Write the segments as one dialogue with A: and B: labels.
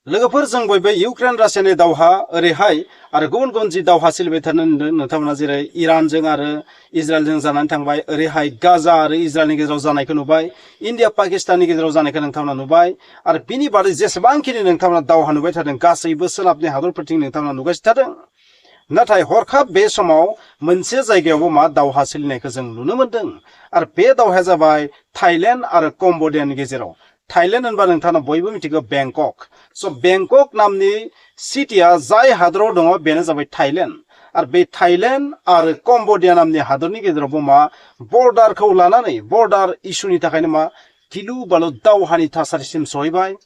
A: लोगोफोर जों बयबो इउक्रेन रासियानि दावहा ओरैहाय आरो गुबुन गुबुन जि दावहा सोलिबाय थानो नुदों नोंथांमोना जेरै इरानजों आरो इजराइलजों जानानै थांबाय ओरैहाय गाजा आरो इजराइलनि गेजेराव जानायखौ नुबाय इन्डिया पाकिस्ताननि गेजेराव जानायखौ नोंथांमोना नुबाय आरो बिनि बादै जेसेबांखिनि नोंथांमोना दावहा नुबाय थादों गासैबो सोनाबनि हादरफोरथिं नोंथांमोना नुगासिनो थादों नाथाय हरखाब बे समाव मोनसे जायगायावबो मा दावहा सोलिनायखौ जों नुनो मोनदों आरो बे दावहाया जाबाय थाइलेन्ड आरो कम्बोडियानि गेजेराव थाइलेन्ड होनबा नोंथांमोना बयबो मिथिगौ बेंकक स' बेंकक नामनि सिटिया जाय हादराव दङ बेनो जाबाय थाइलेन्ड आरो बे थाइलेन्ड आरो कम्बोडिया नामनि हादरनि गेजेरावबो मा बर्डारखौ लानानै बर्डार इस्युनि थाखायनो मा गिलु बालु दावहानि थासारिसिम सहैबाय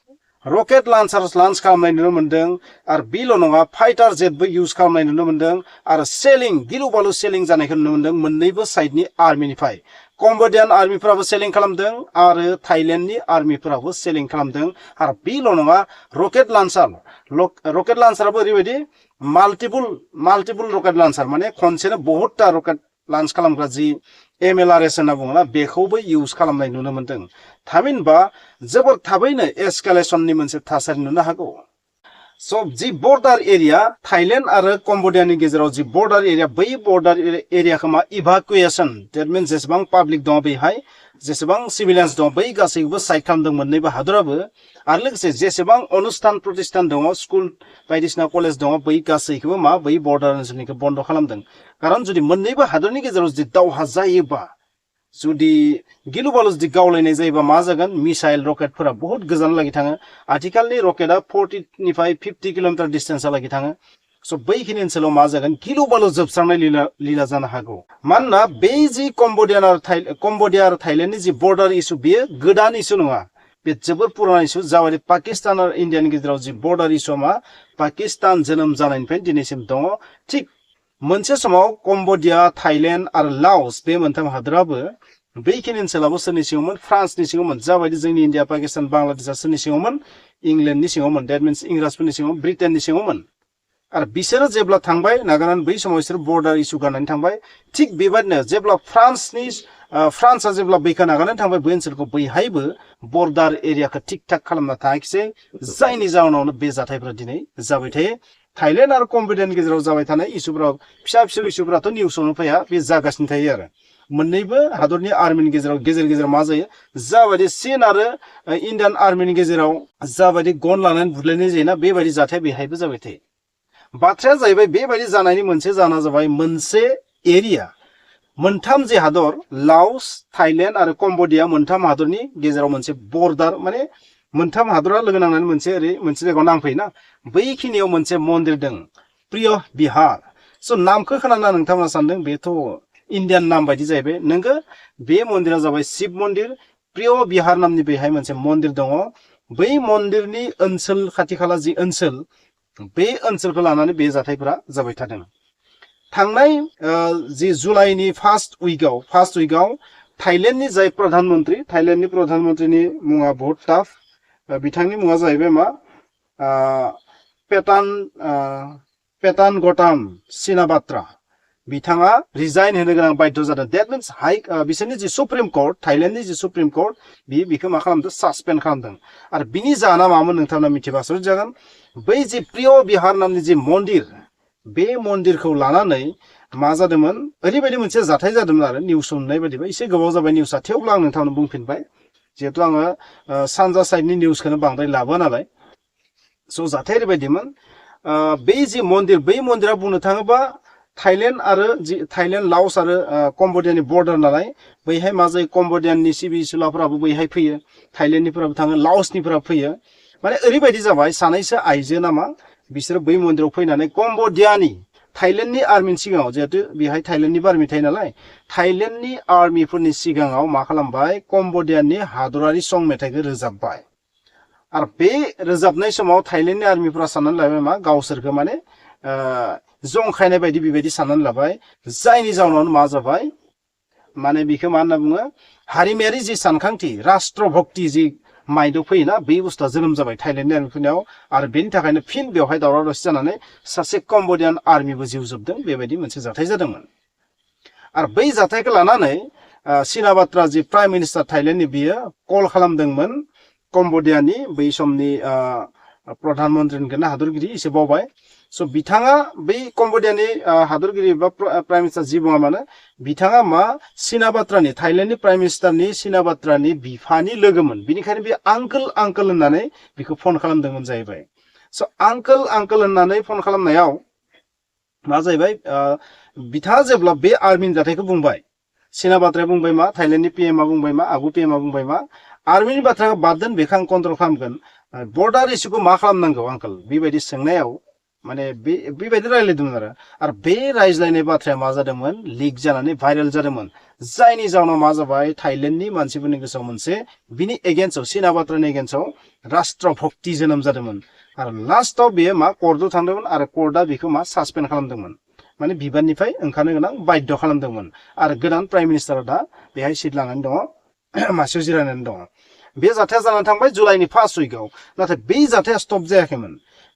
A: रकेट लॉन्च खालामनाय नुनो मोनदों आरो बेल' नङा फाइटार जेटबो इउज खालामनाय नुनो मोनदों आरो सेलिं गिलु बालु सेलिं जानायखौ नुनो मोनदों मोननैबो साइडनि आर्मिनिफ्राय कम्बोडियान आर्मिफोराबो सेलिं खालामदों आरो थाइलेन्डनि आर्मिफोराबो सेलिं खालामदों आरो बेल' नङा रकेट लॉन्चाराबो ओरैबायदि माल्टिपल रकेट लॉन्चार माने खनसेनो बहुतटा रकेट लॉन्च खालामग्रा जि MLRS होनना बुङोना बेखौबो इउज खालामनाय नुनो मोनदों थामहिनबा जोबोर थाबैनो एस्केलेसननि मोनसे थासारि नुनो हागौ स' जि बर्डार एरिया थाइलेन्ड आरो कम्बोडियानि गेजेराव जि बर्डार एरिया बै बर्डार एरियाखौ मा इभाकुएसन डेट मिन्स जेसेबां पाब्लिक दङ बेहाय जेसेबां सिभिलियान्स दङ बै गासैखौबो साइड खालामदों मोननैबो हादराबो आरो लोगोसे जेसेबां अनुष्ठान प्रतिष्ठान दङ स्कुल बायदिसिना कलेज दङ बै गासैखौबो मा बै बर्डार ओनसोलनिखौ बन्द खालामदों खारन जुदि मोननैबो हादरनि गेजेराव जुदि दावहा जायोबा जुदि गिलु बालु जुदि गावलायनाय जायोबा मा जागोन मिसाइल रकेटफोरा बहुत गोजानलागै थाङो आथिखालनि रकेटआ 40 निफ्राय 50 किलोमिटार डिस्टेन्सहालागै थाङो स' बैखिनि ओनसोलाव मा जागोन गिलु बालु जोबस्रांनाय लीला जानो हागौ मानोना बे जि कम्बोडिया आरो थाइलेन्डनि जि बर्डार इस्यु बेयो गोदान इस्यु नङा बे जोबोर पुराना इस्यु जाबायदि पाकिस्तान आरो इन्डियानि गेजेराव जि बर्डार इस्यु मा पाकिस्तान जोनोम जानायनिफ्राय दिनैसिम दङ थिग मोनसे समाव कम्बोडिया थाइलेन्ड आरो लाओस बे मोनथाम हादराबो बैखिनि ओनसोलावबो सोरनि सिङावमोन फ्रान्सनि सिङावमोन जाबायदि जोंनि इन्डिया पाकिस्तान बांलादेशआ सोरनि सिङावमोन इंलेन्डनि सिङावमोन डेट मिन्स इंराजफोरनि सिङाव ब्रिटेननि सिङावमोन आरो बिसोरो जेब्ला थांबाय नागारनानै बै समाव बिसोर बर्डार इस्यु गारनानै थांबाय थिग बेबायदिनो जेब्ला फ्रान्सआ जेब्ला बैखौ नागारनानै थांबाय बै ओनसोलखौ बैहायबो बर्डार एरियाखौ थिक थाक खालामना थायाखिसै जायनि जाहोनावनो बे जाथायफोरा दिनै जाबाय थायो थाइलेन्ड आरो कम्बोडियानि गेजेराव जाबाय थानाय इस्युफोराव फिसा इस्युफोराथ' निउसावनो फैया बे जागासिनो थायो आरो मोननैबो हादरनि आर्मिनि गेजेराव गेजेर मा जायो जाबायदि चीन आरो इन्डियान आर्मिनि गेजेराव जाबायदि गन लानानै बुलायनाय जायोना बेबायदि जाथाया बेहायबो जाबाय थायो बाथ्राया जाहैबाय बेबायदि जानायनि मोनसे जाहोना जाबाय मोनसे एरिया मोनथाम जे हादर लाओस थाइलेन्ड आरो कम्बोडिया मोनथाम हादरनि गेजेराव मोनसे बर्डार माने मोनथाम हादरा लोगो नांनानै मोनसे जायगायाव नांफैयोना बैखिनियाव मोनसे मन्दिर दं प्रिय बिहार स' नामखौ खोनाना नोंथांमोना सानदों बेथ' इन्डियान नाम बायदि जाहैबाय नोंगो बे मन्दिरा जाबाय शिब मन्दिर प्रिय बिहार नामनि बेहाय मोनसे मन्दिर दङ बै मन्दिरनि ओनसोल खाथि खाला जि ओनसोल बे ओनसोलखौ लानानै बे जाथायफोरा जाबाय थादों थांनाय जि जुलाइनि फार्स्ट उइकआव थाइलेन्डनि जाय प्रधानमन्त्रिनि मुङा बहुत टाफ बिथांनि मुङा जाहैबाय मा पेटानगटाम सिनाबात्रा बिथाङा रिजाइन होनो गोनां बाध्य जादों डेट मिन्स बिसोरनि जि सुप्रिम कर्ट थाइलेन्डनि जि सुप्रिम कर्ट बिखौ मा खालामदों सासपेन्ड खालामदों आरो बिनि जाहोना मामोन नोंथांमोना मिथिबा आसरित जागोन बै जि प्रिय बिहार नामनि जि मन्दिर बे मन्दिरखौ लानानै मा जादोंमोन ओरैबायदि मोनसे जाथाय जादोंमोन आरो निउस नुनाय बायदिबा एसे गोबाव जाबाय निउसआ थेवब्ला आं नोंथांनो बुंफिनबाय जिहेतु आङो सानजा साइडनि निउसखौनो बांद्राय लाबोआ नालाय स' जाथाय ओरैबायदिमोन बै जि मन्दिर बै मन्दिरा बुंनो थाङोबा थाइलेन्ड लाओस आरो कम्बोडियानि बर्डार नालाय बैहाय मा जायो कम्बोडियाननि सिबिसुलाफोराबो बैहाय फैयो थाइलेन्डनिफोराबो थाङो लाओसनिफोराबो फैयो माने ओरैबायदि जाबाय सानैसो आइजो नामा बिसोरो बै मन्दिराव फैनानै कम्बोडियानि थाइलेन्डनि आर्मिनि सिगाङाव जिहेतु बेहाय थाइलेन्डनिबो आर्मि थायो नालाय थाइलेन्डनि आर्मिफोरनि सिगाङाव मा खालामबाय कम्बोडियानि हादरारि सं मेथाइखौ रोजाबबाय आरो बे रोजाबनाय समाव थाइलेन्डनि आर्मिफोरा साननानै लाबाय मा गावसोरखौ माने जंखायनाय बायदि बेबायदि साननानै लाबाय जायनि जाउनावनो मा जाबाय माने बेखौ मा होनना बुङो हारिमायारि जि सानखांथि राष्ट्र भक्ति जि माइन्दआव फैयोना बे बुस्थुआ जोनोम जाबाय थाइलेन्डनि आर्मिफोरनियाव आरो बेनि थाखायनो फिन बेवहाय दावराव दावसि जानानै सासे कम्बोडियान आर्मिबो जिउ जोबदों बेबायदि मोनसे जाथाय जादोंमोन आरो बै जाथायखौ लानानै सिनाबात्रा जि प्राइम मिनिस्टार थाइलेन्डनि बियो कल खालामदोंमोन कम्बोडियानि बै समनि प्रधान मंत्री होनगोन हादरगिरि एसे बावबाय स' बिथाङा बै कम्बोडियानि हादरगिरि बा प्राइम मिनिस्टार जि बुङा मानो बिथाङा मा चीना बाथ्रानि थाइलेण्डनि प्राइम मिनिस्टारनि चीना बाथ्रानि बिफानि लोगोमोन बिनिखायनो बे आंकोल आंकोल होननानै बिखौ फन खालामदोंमोन जाहैबाय स' आंकोल आंकोल होननानै फन खालामनायाव मा जाहैबाय बिथाङा जेब्ला बे आर्मिनि जाथायखौ बुंबाय चीना बाथ्राया बुंबाय मा थाइलेण्डनि पिएमआ बुंबाय मा आगु पिएमआ बुंबाय मा आर्मिनि बाथ्राखौ बाद दोन बेखौ आं कन्ट्रल खालामगोन बर्डार इस्युखौ मा खालामनांगौ आंकोल बेबायदि सोंनायाव माने बेबायदि रायज्लायदोंमोन आरो बे रायज्लायनाय बाथ्राया मा जादोंमोन लिक जानानै भाइरेल जादोंमोन जायनि जाउनाव मा जाबाय थाइलेण्डनि मानसिफोरनि गोसोआव मोनसे बिनि एगेन्स्टआव चीना बाथ्रानि एगेन्स्टआव राष्ट्र भक्ति जोनोम जादोंमोन आरो लास्टआव बेयो मा कर्टआव थांदोंमोन आरो कर्टआ बेखौ मा सासपेन्ड खालामदोंमोन माने बिबाननिफ्राय ओंखारनो गोनां बाध्य खालामदोंमोन आरो गोदान प्राइम मिनिस्टारा दा बेहाय सिट लानानै दङ मासियाव जिरायनानै दङ बे जाथाया जानानै थांबाय जुलाइनि 1 उइकआव नाथाय बे जाथाया स्टप जायाखैमोन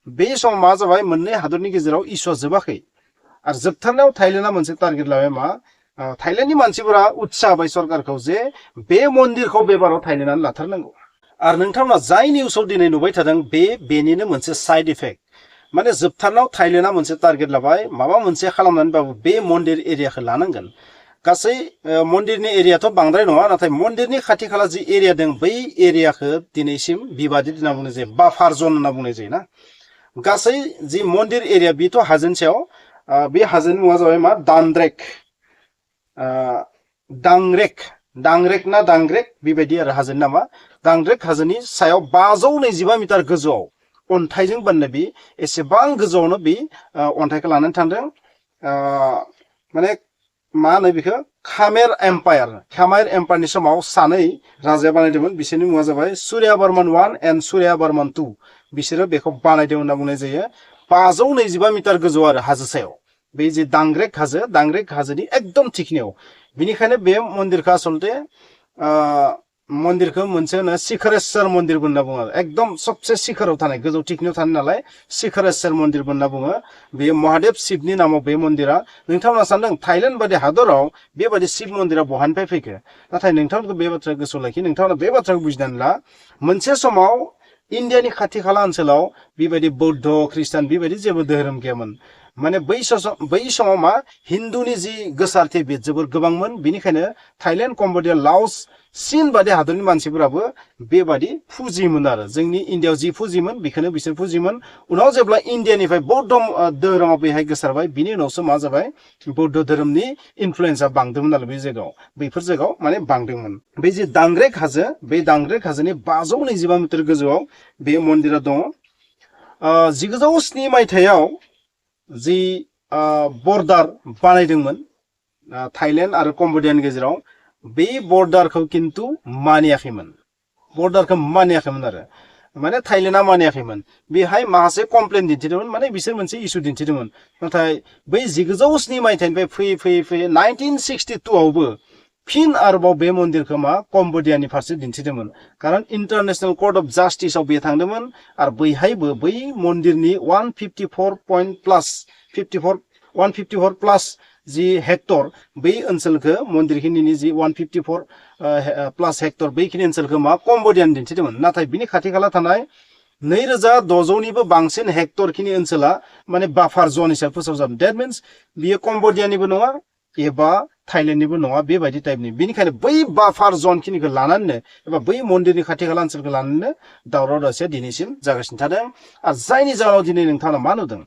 A: बे समाव मा जाबाय मोननै हादरनि गेजेराव इस्युआ जोबाखै आरो जोबथारनायाव थाइलेण्डआ मोनसे टारगेट लाबाय मा थाइलेण्डनि मानसिफोरा उत्साह होबाय सरकारखौ जे बे मन्दिरखौ बेबाराव थाइलेण्डआनो लाथारनांगौ आरो नोंथांमोना जाय निउसाव दिनै नुबाय थादों बेनिनो मोनसे साइड इफेक्ट माने जोबथारनायाव थाइलेण्डआ मोनसे टारगेट लाबाय माबा मोनसे खालामनानैबाबो बे मन्दिर एरियाखौ लानांगोन गासै मन्दिरनि एरियाथ' बांद्राय नङा नाथाय मन्दिरनि खाथि खाला जि एरिया दं बै एरियाखौ दिनैसिम बिबादित होनना बुंनाय जायो बाफार जन होनना बुंनाय जायो ना गासै जि मन्दिर एरिया बेथ' हाजोनि सायाव बे हाजोनि मुङा जाबाय मा दांग्रेक ना दांग्रेक बेबायदि आरो हाजोनि नामा दांग्रेक हाजोनि सायाव 525 मिटार गोजौआव अन्थाइजों बानायनाय बे एसेबां गोजौआवनो बे अन्थाइखौ लानानै थांदों माने मा होनो बेखौ खामेर एम्पायारनि समाव सानै राजाया बानायदोंमोन बिसोरनि मुङा जाबाय सूर्यवर्मन 1 एन्ड सूर्यवर्मन 2 बिसोरो बेखौ बानायदों होनना बुंनाय जायो 525 मिटार गोजौ आरो हाजो सायाव बे जे दांग्रेक हाजोनि एकदम थिखिनियाव बिनिखायनो बे मन्दिरखौ आसलते मन्दिरखौ मोनसे शिखरेश्वर मन्दिर होनना बुङो एकदम सबसे शिखराव थानाय गोजौ थिखिनियाव थानाय नालाय शिखरेश्वर मन्दिर होनना बुङो बेयो महादेव शिवनि नामाव बे मन्दिरा नोंथांमोना सानदों थाइलेण्ड बायदि हादराव बेबायदि शिव मन्दिरा बहानिफ्राय फैखो नाथाय नोंथांमोनखौ बे बाथ्राखौ गोसोआव लाखि नोंथांमोना बे बाथ्राखौ बुजिनानै ला मोनसे समाव इन्डियानि खाथि खाला ओनसोलाव बेबायदि बौद्ध ख्रिस्टान बेबायदि जेबो धोरोम गैयामोन माने बै समाव मा हिन्दुनि जि गोसारथि बे जोबोर गोबांमोन बिनिखायनो थाइलेण्ड कम्बोडिया लाओस चीन बादि हादरनि मानसिफोराबो बेबादि फुजियोमोन आरो जोंनि इन्डियाव जि फुजियोमोन बेखौनो बिसोर फुजियोमोन उनाव जेब्ला इन्डियानिफ्राय बौद्ध धोरोमाव बेहाय गोसारबाय बिनि उनावसो मा जाबाय बौद्ध धोरोमनि इनफ्लुयेन्सआ बांदोंमोन आरो बे जायगायाव बैफोर जायगायाव माने बांदोंमोन बे जे दांग्रेक हाजो बे दांग्रेक हाजोनि 525 मिटार गोजौआव बे मन्दिरा दङ 1907 मायथाइयाव जि बर्डार बानायदोंमोन थाइलेण्ड आरो कम्बोडियानि गेजेराव बे बर्डारखौ किन्तु मानियाखैमोन आरो माने थाइलेण्डआ मानियाखैमोन बेहाय माखासे कमप्लेन दिन्थिदोंमोन माने बिसोर मोनसे इस्यु दिन्थिदोंमोन नाथाय बै 1907 मायथाइनिफ्राय फैयै 1962 आवबो फिन आरोबाव बे मन्दिरखौ मा कम्बोडियानि फारसे दिन्थिदोंमोन कारण इन्टारनेशनेल कर्ट अफ जास्टिसआव बे थांदोंमोन आरो बैहायबो बै मन्दिरनि 154 प्लास जि हेक्टर बै ओनसोलखौ मन्दिरखिनिनि जि 154 प्लास हेक्टर बैखिनि ओनसोलखौ मा कम्बोडियानि दिन्थिदोंमोन नाथाय बिनि खाथि खाला थानाय 2600निबो बांसिन हेक्टरखिनि ओनसोला माने बाफार जन हिसाबै फोसावजादों डेट मिन्स बियो कम्बोडियानिबो नङा एबा थाइलेण्डनिबो नङा बेबायदि टाइपनि बेनिखायनो बै बाफार जनखिनिखौ लानानैनो एबा बै मन्दिरनि खाथि खाला ओनसोलखौ लानानैनो दावराव दावसिया दिनैसिम जागासिनो थादों आरो जायनि जाहोनाव दिनै नोंथाङा मा नुदों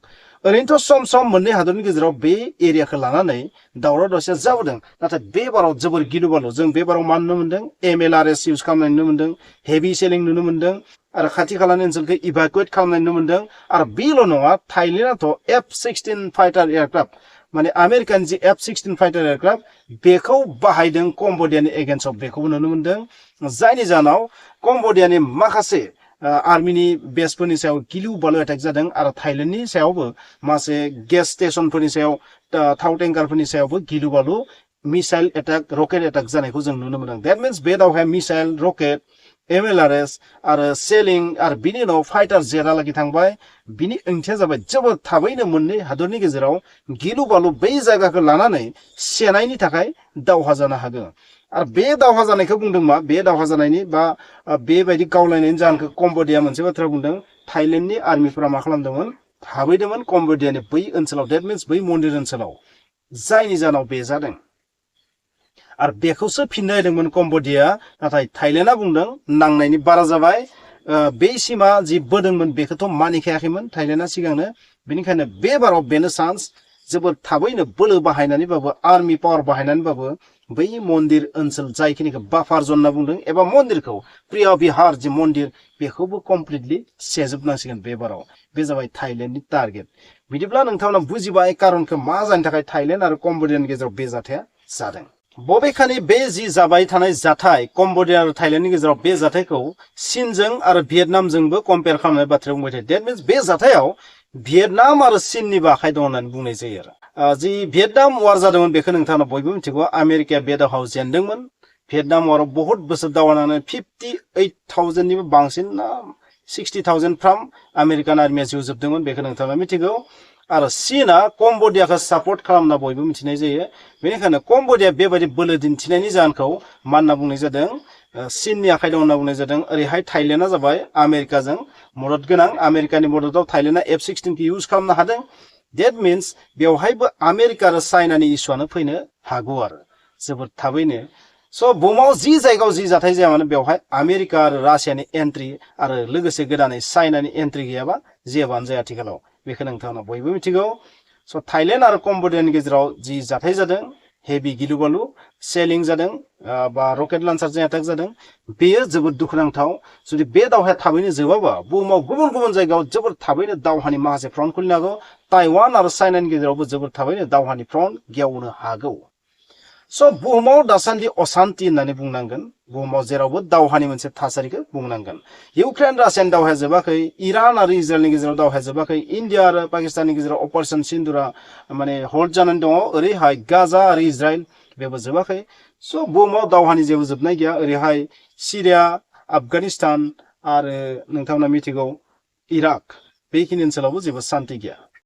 A: ओरैनोथ' सम सम मोननै हादरनि गेजेराव बे एरियाखौ लानानै दावराव दावसिया जाबोदों नाथाय बे बाराव जोबोर गिलु-बालु जों बे बाराव मा नुनो मोन्दों MLRS इउज खालामनाय नुनो मोन्दों हेभि सेलिं नुनो मोन्दों आरो खाथि खालानि ओनसोलखौ इभाकुवेट खालामनाय नुनो मोन्दों आरो बेल' नङा थाइलेण्डआथ' F-16 फाइटार एयारक्राफ्ट माने आमेरिकान जि F-16 फाइटार एयारक्राफ्ट बेखौ बाहायदों कम्बोडियानि एगेन्स्टआव बेखौबो नुनो मोन्दों जायनि जाहोनाव कम्बोडियानि माखासे आर्मिनि बेसफोरनि सायाव गिलु-बालु एटाक जादों आरो थाइलेण्डनि सायावबो माखासे गेस स्टेशनफोरनि सायाव थाव टेंकारफोरनि सायावबो गिलु-बालु मिसाइल एटाक रकेट एटाक जानायखौ जों नुनो मोन्दों डेट मिन्स बे दावहाया मिसाइल रकेट MLRS आरो सेलिं आरो बिनि उनाव फाइटार जेटहालागै थांबाय बिनि ओंथिया जाबाय जोबोद थाबैनो मोननै हादरनि गेजेराव गिलु-बालु बै जायगाखौ लानानै सेनायनि थाखाय दावहा जानो हागौ आरो बे दावहा जानायखौ बुंदों मा बे दावहा जानायनि बा बेबायदि गावलायनायनि जाहोनखौ कम्बोडिया मोनसे बाथ्रा बुंदों थाइलेण्डनि आर्मिफोरा मा खालामदोंमोन हाबैदोंमोन कम्बोडियानि बै ओनसोलाव डेट मिन्स बै मन्दिर ओनसोलाव जायनि जाहोनाव बे जादों आरो बेखौसो फिननो होदोंमोन कम्बोडिया नाथाय थाइलेण्डआ बुंदों नांनायनि बारा जाबाय बे सिमा जि बोदोंमोन बेखौथ' मानिखायाखैमोन थाइलेण्डआ सिगांनो बेनिखायनो बे बाराव बेनो चान्स जोबोद थाबैनो बोलो बाहायनानैबाबो आर्मि पावार बाहायनानैबाबो बै मन्दिर ओनसोल जायखिनिखौ बाफार जन होनना बुंदों एबा मन्दिरखौ प्रिया बिहार जि मन्दिर बेखौबो कमप्लिटलि सेजोबनांसिगोन बे बाराव बे जाबाय थाइलेण्डनि टारगेट बिदिब्ला नोंथांमोना बुजिबाय खारनखौ मा जानो थाखाय थाइलेण्ड आरो कम्बोडियानि गेजेराव बे जाथाया जादों बबेखानि बे जि जाबाय थानाय जाथाय कम्बोडिया आरो थाइलेण्डनि गेजेराव बे जाथायखौ चीनजों आरो भियेटनामजोंबो कम्पेयार खालामनाय बाथ्राया बुंबाय थायो डेट मिन्स बे जाथायाव भियेटनाम आरो चीननिबो आखाइ दं होननानै बुंनाय जायो आरो जि भियेटनाम वार जादोंमोन बेखौ नोंथाङा बयबो मिथिगौ आमेरिकाया बे दावहायाव जेनदोंमोन भियेटनाम वाराव बहुत बोसोर दावहा नांनानै 58,000निबो बांसिन 60,000 फ्राम आमेरिकान आर्मिया जिउ जोबदोंमोन बेखौ नोंथाङा मिथिगौ आरो चीनआ कम्बोडियाखौ सापर्ट खालामना बयबो मिथिनाय जायो बेनिखायनो कम्बोडिया बेबायदि बोलो दिन्थिनायनि जाहोनखौ मा होनना बुंनाय जादों चीननि आखाइ दं होनना बुंनाय जादों ओरैहाय थाइलेण्डआ जाबाय आमेरिकाजों मदद गोनां आमेरिकानि मददाव थाइलेण्डआ F-16 इउज खालामनो हादों डेट मिन्स बेवहायबो आमेरिका आरो चाइनानि इस्युआनो फैनो हागौ आरो जोबोद थाबैनो स' बुहुमाव जि जायगायाव जि जाथाय जाया मानो बेवहाय आमेरिका आरो रासियानि एन्ट्रि आरो लोगोसे गोदानै चाइनानि एन्ट्रि गैयाबा जेबोआनो जाया आथिखालाव बेखौ नोंथाङा बयबो मिथिगौ स' थाइलेण्ड आरो कम्बोडियानि गेजेराव जि जाथाय जादों हेभि गिलु बालु सेलिं जादों बा रकेट लन्चारजों एटाक जादों बेयो जोबोद दुखुनांथाव जुदि बे दावहाया थाबैनो जोबाबा बुहुमाव गुबुन गुबुन जायगायाव जोबोद थाबैनो दावहानि माखासे फ्रन्ट खुलिनो हागौ ताइवान आरो चाइनानि गेजेरावबो जोबोद थाबैनो दावहानि फ्रन्ट गेवनो हागौ स' बुहुमाव दासान्दि अशान्ति होननानै बुंनांगोन बुहुमाव जेरावबो दावहानि मोनसे थासारिखौ बुंनांगोन इउक्रेन रासियानि दावहाया जोबाखै इरान आरो इजराइलनि गेजेराव दावहाया जोबाखै इन्डिया आरो पाकिस्ताननि गेजेराव अपारेशन सिन्दुरा माने हल्ड जानानै दङ ओरैहाय गाजा आरो इजराइल बेबो जोबाखै स' बुहुमाव दावहानि जेबो जोबनाय गैया ओरैहाय सिरिया आफगानिस्तान आरो नोंथांमोना मिथिगौ इराक बेखिनि ओनसोलावबो जेबो शान्ति गैया